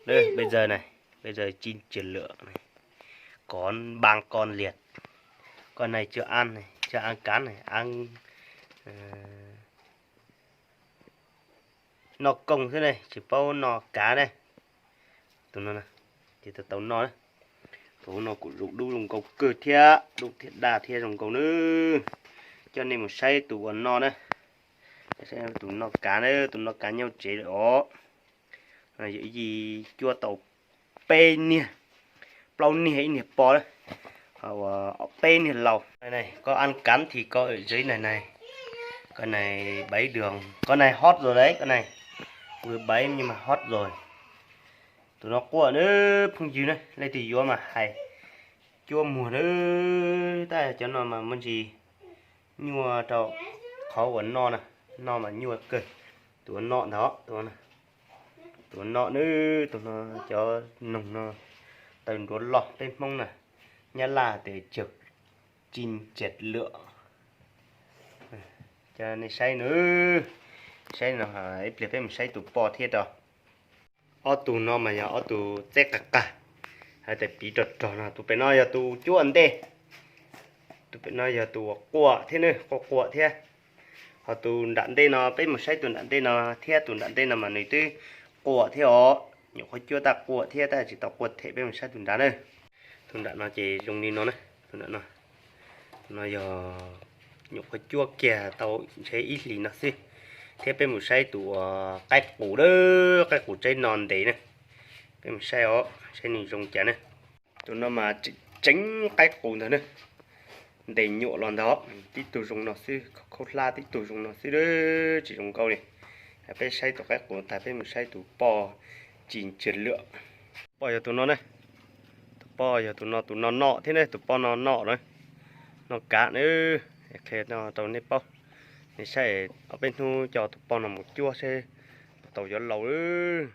Bây giờ này, bây giờ chín triệu lượt này, có ba con liệt. Con này chưa ăn này, chưa ăn cắn này, ăn no công thế này, chỉ paub no cá đây. Tus no, ces tau tau no. Tus no kuj zoo dub zoo nkauj kawg thiab, dub thiab daj thiab zoo nkauj nawb. Coj nej mus saib tus uas no na. Tus no kav na, tus no kav nyau tsev lawm os. Yog ib yig cuab tau peb niag, plaub niag ib niag poj, peb niag laus. Con ăn cắn thì con ở dưới này này. Con này bảy đường, con này hót rồi đấy, con này. Vừa bảy nhưng mà hót rồi. Tus no quaj na, phooj ywg na, leej twg yuav mas hais cuab muag na. Tab cov no mas muaj ntsis nyuaj rau qhov uas no na, no mas nyuaj kawg. Tus uas no ntag, tus uas no na, tus no, cov noog no taw nruav loj peb Hmoob na, Nyab Laj tias chawg cin cias lwam. Coj nej saib na, saib no, ib pliag peb mus saib tus poj thiab rau. Ob tug no mas yog ob tug txeb qas qas, hais tias piv rog rog no. Tus pem no yog tus cuab ntej, tus pem no yog tus uas quaj thiab na, quaj quaj thiab. Ho tus nram ntej no, peb mus saib tus nram ntej no thiab, tus nram ntej no mas nws twb quaj thiab os, nyuam qhuav cuab tab quaj thiab tab tsis tau quaj them. Peb mus saib tus nrad na. Tus nram no ces zoo li no na, tus nram no, tus no yog nyuam qhuav cuab kiag tau ntshe ib hlis no xwb. Thiab peb mus saib tus uas qaib qus na, qaib qus tsaib no ntev na. Peb mus saib os, saib nws zoo cas na. Tus no mas tseem qaib qus ntag na, ntes nyuam los ntag. Tib tug zoo no xwb, khaub hlab tib tug zoo no xwb, tsis zoo nkauj li. Peb saib tus qaib qus tag peb mus saib tus poj cin cias lwam. Poj yog tus no ne, tus poj yog tus no, tus no no thiab ne, tus poj no no na, no kav na. Qhia no rau nej paub, nej saib ob peb hnub coj tus poj no mus cuab seb puas tau cov laus lawm.